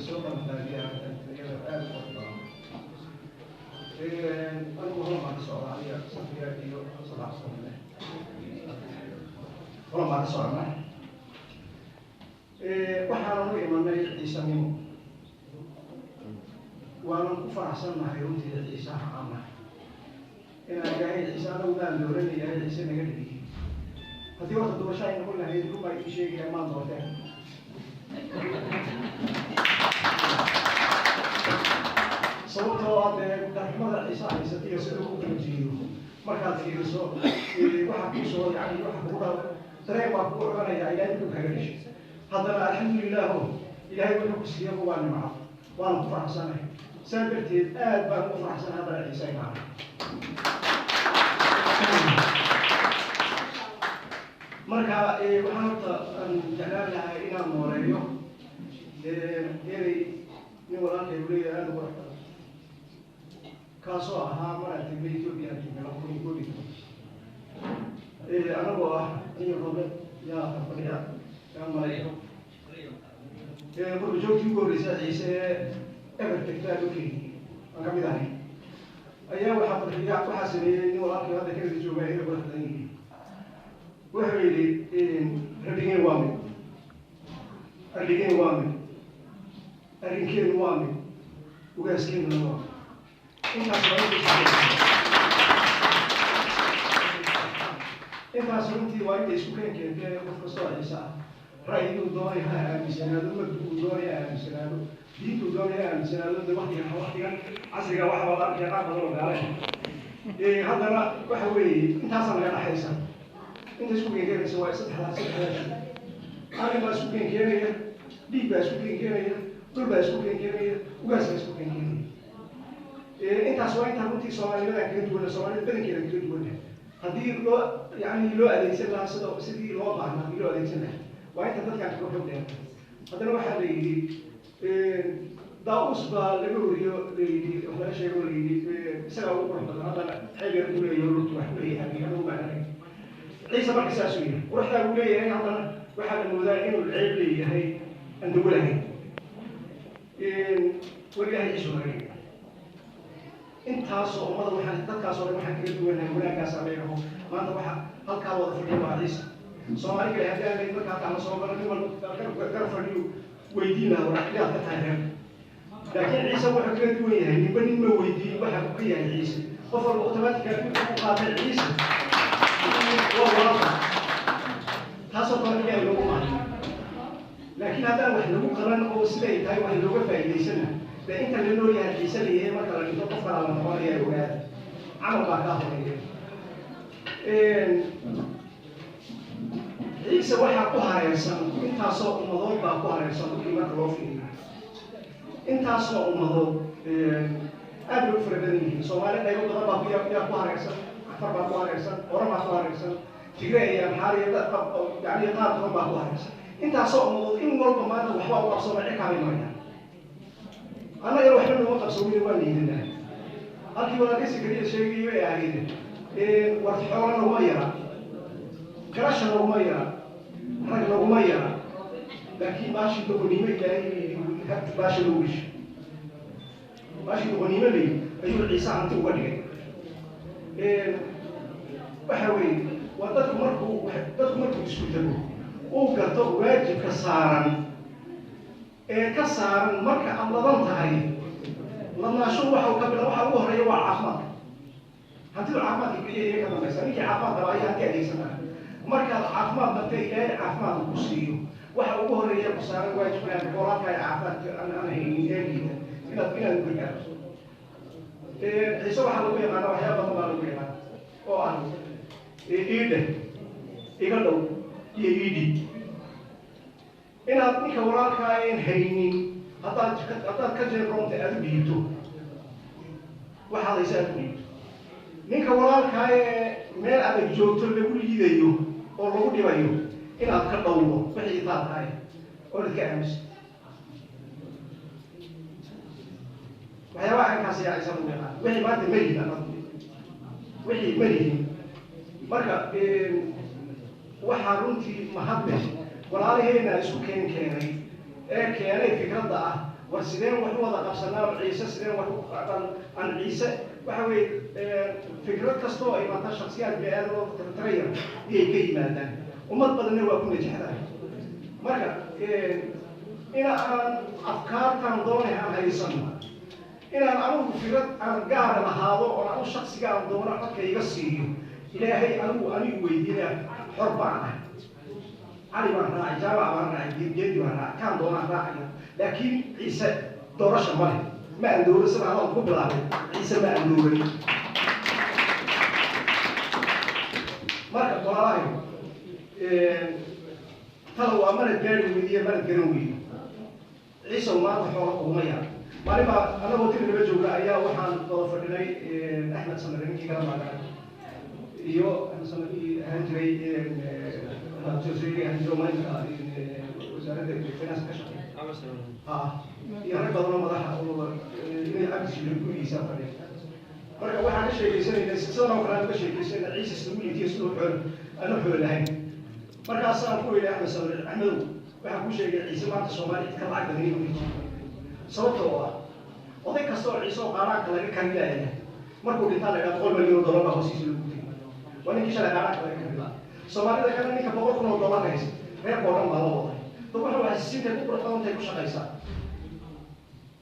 Soo qabanqaabiya iyada aada u qurux badan. Anigu holan baan ka socdaa, aniga Safiya iyo Salax Somale holan baan ka soconaa. Waxaanan u imanay ciisanimo, waanan ku faraxsannahay runtii ciisaha aan nahay, inaan Ilaahay ciise anagu maan dooranay, Ilaahay ciise naga dhigiyey. Haddii horta doorasho ay noqon lahayd, run baa ii sheegaya, maan doorteen. Sababtoo ah dee darxumada ciise haysata iyo sida u kala jeedo markaad fiiriso, waxa kusoo yani waxa kugu dha dareen baa kugu cubanaya Ilaahay wuxuu kaga dhashay. Haddana alxamdulilah, Ilaahay wuxuu ku siiyey waa nimco, waana ku faraxsanahay. Saa darteed aad baan ugu faraxsanahay haddana ciise imaana. Marka waxaan horta aan jeclaan lahaa inaan nooleeyo erey nin walaalkay uu leeyahay aada u qurux badan, kaasoo ahaa maraan tagnay Ethiopia, aan tagnay 2011, anagoo ah nin robe yaa fadhiya yaa maleeyo qurba joogtii ugu horreysa ciise ee eber tagtaa loo keeniyey aan kamid ahay, ayaa waxaa qurxiya waxaa sameeyey nin walaalkay hadda Canada jooga. Erey qurux badan yihiin wuxuu yidhi: rabbigeen waa mid, arligeen waa mid, arrinkeenu waa mid, ugaaskeenuna waa mid. Intaas waa intaas runtii waa inta isku keen keentee qof kastoo ciise ah ra'yiguu doonay ha aaminsanaado, mabduu doonay ha aaminsanaado, diintuu doonay ha aaminsanaado. De waktigan waktigan casriga waxaa la arkaya qaar badan oo gaale. Haddana waxa weeye intaasaa naga dhaxaysa. Inta isku keenkeenaysa waa saddexdaas, saddexdaas shay: arrin baa isku keenkeenaya, dhiig baa isku keenkeenaya, dhul baa isku keenkeenaya, ugaas baa isku keenkeenaya. Intaas waa intaan runtii soomaalinimadan kaga duwana, soomaalida badankeeda kaga duwana. Haddii loo yani loo adeegsan lahaa sida sidii loo baahnaa, haddii loo adeegsan lahaa, waa inta dadkaan kaga xog dheer. Haddana waxaa la yidhi daa-us baa laga wariyo, la yidhi wax laga sheego, la yidhi isagaa ugu qurux badan, haddana xeeb yar buu leeyahay, lugtu wax ku leeyahay anigu baan arag ciise. Marka saasuu yahay, quruxdaa buu leeyahay, haddana waxaa la moodaa inuu ceeb leeyahay aan dawo lahayn. War Ilaahay ciisu naga dhigay. Intaasoo ummada waxaan dadkaasoo dhan waxaan kaga duwanahay wanaaggaasa leeyaho. Maanta waxa halkaa wada fadhiya waa ciise. Soomaali kale haddii aan leyn marka hataa la soo galo, nin walba gar fadhiyo weydiin lahaa war yaad ka tahay reer. Laakiin ciise wuxuu kaga duwan yahay ninba nin ma weydiin waxa uu ka yahay ciise. Qof walba automatically wuxuu ku qaatay ciise waa walaalka, taasoo kale ilaahay loogu maayo. Laakiin haddaan wax lagu qaban oo siday tahay wax looga faa'iidaysana, dee inta la nool yahay ciise la yahay, marka la dhinto qof kalaa la noqonaya. Ogaada, camal baa kaa horeeya. Ciise waxaa ku hareersan intaasoo ummadood baa ku hareersan dhulkii marka loo fiiriyo. Intaasoo ummadood aad bay u fara badan yihiin. Soomaali qaybo badan baa yaa ku hareersan, Cafar baa ku hareersan, Oran baa ku hareersan, Tigre iyo Amxaar iyo yani qaar badan baa ku hareersan. Intaasoo ummadood in walba maanta waxbaa u qabsooma, cirkaabay marayaan. Annagana waxba nooma qabsoomin, waan liidanaa. Halkii walaalka Sakariya sheegayo ay ahayd, war xoola naguma yara, garasha naguma yara, rag naguma yara, laakiin baashii doqonnimo Ilaahay baasha lagu geshay, baashii doqonnimo layi ayuu ciise hanti uga dhigay. Waxa weeye waa dadku markuu isku tago uu garto waajibka saaran ee ka saaran. Marka aad ladan tahay, ladnaasho waxa uu ka bila waxa ugu horeeya waa caafimaadka. Hantidu caafimaadka keliya iyaga ka dambaysa. Ninkii caafimaad qaba ayaa hanti adeegsan kara. Markaad caafimaad qabtay, Ilaahay caafimaadka ku siiyo, waxa ugu horeeya ku saaran waajibka boolaadka ay caafimaadka aan haynin ee liita inaad u gargaarto. Ciise waxaa lagu yaqaana waxyaaba badan baa lagu yaqaana oo ah iidhe, iga dhow iyo iidhi. Inaad ninka walaalkaa een haynin haddaad ka jeebroonta aad u dhiibto, waxaad haysa aad u dhiibto ninka walaalkaa ee meel adag joogto lagu liidayo oo lagu dhibayo, inaad ka dhowdo wixii itaad tahay oo ka aamuso. Waxyaabaha caynkaas ayaa ciise lagu yaqaan. Wixii maanta ma lihin annagu, wixii ma lihin. Marka waxaa runtii mahad leh walaalaheena isku keenay ee keenay fikradda ah War sideen wax u wada qabsanaa Ciise? Sideen wax aan Ciise? Waxa weeye, fikrad kasta oo imaata shaksiyaad bini aadam oo tirtiraya iyay ka yimaadaan, ummad badanna waa ku najaxdaa. Marka ina aan afkaartan doonay aan haysano, inaan anigu fikrad aan gaara lahaado oo anu shaksiga aan doono codka iga siiyo, Ilaahay anigu weydiinaya. Xor baan ahay. Cali baan raacay, Jaamac baan raacay, Geedi baan raacay, kaan doonaan raacaya, laakiin Ciise doorasha ma leh. Ma aan dowla sida hadal ku bilaabay, Ciise ma aan dowlan. Marka walaalahay, tala waa manad gaari weydiiya, manad garan weydi. Ciise maanta xoola uguma yaa. Maalin baa anagoo tiri naba jooga ayaa waxaan wada fadhinay Axmed Samare, ninkii kala maagaray, iyo Axmed Samare ahaan jiray ahaan jiro maalinka wasaaradda finance ka shaqeeya, ha, iyo rag badan oo madaxa oo inay Cabdi Shibir gurigiisa fadhiya. Marka waxaan ka sheekaysanayna sidan oo kale aan ka sheekaysanayna Ciise siduu liitiyo, siduu xool aanu xool lahayn. Markaasaan ku yidhi Axmed Samare, Axmedow, waxaan ku sheegay Ciise maanta Soomaali cid ka lacag badan inuu jiro, sababtoo ah oday kasta oo Ciise oo qaaraanka laga karinaya markuu dhintaa la idhaha $100 milyan baa hoostiisa lagu tegay. Waa ninkii shalay qaaraanka laga karin lahaa. Soomaalida kale ninka $100,000 haysta reerka oo dhan baa la waday. Dad waxa waxaysiintay ku qurux badan tahay ku shaqaysaa,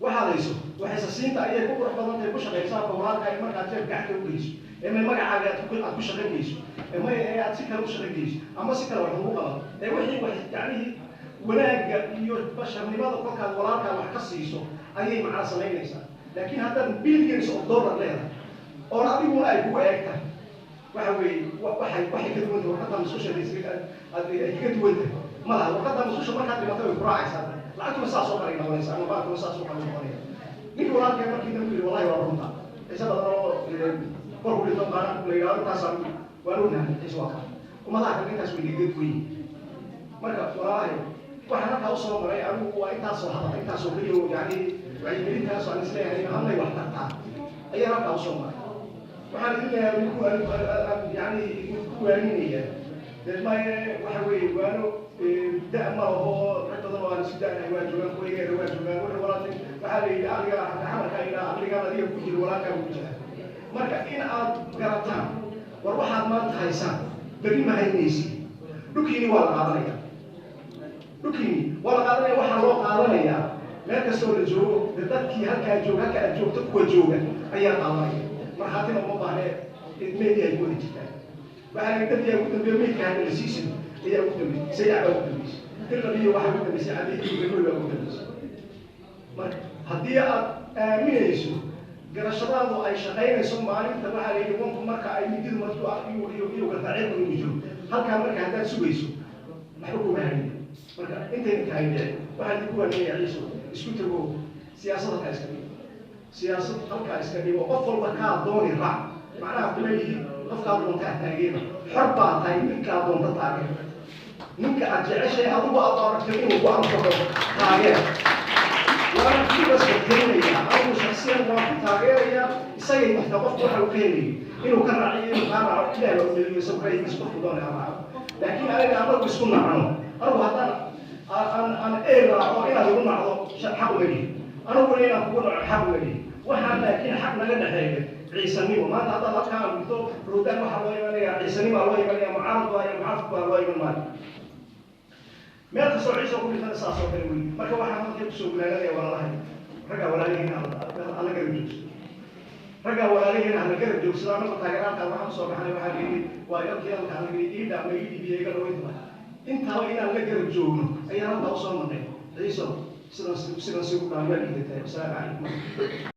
waxaad hayso waxaysasiinta ayay ku qurux badan tahay ku shaqaysaa. Walaalka ay markaad jeeb gacanta u geyso ee may magacaaga aad ku shaqan geyso ee may ee aad si kale u shaqan geyso ama si kale wax ugu qabato ee wixii wax yacnihii wanaagga iyo basharnimada kolkaad walaalkaa wax ka siiso ayay macna samaynaysaa. Laakiin haddaad billions of dollar leedahay oon adiguna ay kugu eeg tahay, waxa weeye waxay ka duwan tahay warqadda musqusha ay kaga duwan tahay ma laha. Warqadda musqusha markaad dhimato way ku raacaysaa, lacagtuna saas oo kale ay noqonaysaa ama baalkuna saas oo kale noqonaya. Ninkii walaalkay markii dambe yidhi, wallahi waa runta. Ciise badan oo korku dhinto qaaraan la yidhahdo intaasaan waan ognahay. Ciise waa kale, ummadaha kale intaas way naga duwan yihiin. Marka walaalahay, waxaan halkaa usoo maray anigu waa intaasoo hadal, intaasoo keliya oo yani wacyigelintaasoo aan isleeyahay hadlay wax tartaa ayaan halkaa usoo maray. Waxaan idin leeyahay yani idinku waaninaya dee maye, waxa weeye waano da' ma laho. Rag badan oo aan isu da'nahay waa joogaan, kuwaygeeda waa joogaan. Wuxuu walaalkay waxaa la yidhi aqliga xamarka yidhaha aqligaan adiga ku jiro walaalkaa ku jira. Marka in aad garataan, war waxaad maanta haysaan berri ma haynaysid. Dhulkiini waa la qaadanaya, dhulkiini waa la qaadanaya. Waxaa loo qaadanayaa meel kastoo la joogo dee dadkii halkaa jooga, halka aad joogto kuwa jooga ayaa qaadanaya. Markhaatina uma baahne, media ay ku wada jirtaan. Waxaa la dadkii ugu dambeeya meydka hada la sii sido ayaa ugu dambeysay, Sayac baa ugu dambeysay, Dirlabiyo waxaa ugu dambeysay, Cabdiyi Gagoy baa ugu dambeysay. Marka haddii aad aaminayso, garashadaadu ay shaqaynayso, maalinta waxaa la yidhi wanku marka ay mididu martu iyo gartaa cirku inuu jiro halkaa. Marka haddaad sugayso waxba kuma hadhin. Marka intayna tahay dhici, waxaan idinku waaninayaa, Ciiso isku tago, siyaasad halkaa iska dhigo, siyaasad halkaa iska dhigo. Qof walba kaa dooni raac, macnaha kuma lihi qofkaa doontaa taageera. Xor baa tahay, ninkaa doonta taageera, ninka aad jeceshahay adigu aad aragtay inuu ku anfaco taageer. Waana ku respectaynaya anigu shaksiyan, waan ku taageerayaa isagay waxta qofku waxa uu ka helayo inuu ka raaciyo, inuu kaa raaco Ilaah baa u meliyo, isagu ra'yigiisa qofku doonaya ha raaco. Laakiin aniga anagu isku nacno, anigu haddaan aan ee raaco inaad igu nacdo xaq uma lihi, aniguna inaan kugu naco xaq uma lihi. Waxaan laakiin xaq naga dhexeeya ciisanimo. Maanta haddaad halkaa gurto roodaan, waxaa loo imanayaa ciisanimaa loo imanaya, mucaarad baa iyo mucaarad baa loo iman maayo. Meel kastoo Ciise ku dhintana saas oo kale wey. Marka waxaan halkay kusoo gunaanadaya, walaalahay, raggaa walaalihiina alla garab joogsado, raggaa walaalihiina hala garab joogsado. Anagu taageeraalkaa waxaan usoo baxnay, waxaa la yidhi waa halkii halka la yidhi ii dhaama ii dhibiya iga dhaweynta intaba inaan la garab joogno ayaan halkaa usoo marnay. Ciiso sidan sidan si ku dhaam waa liidatay. Wasalaamu calaykum.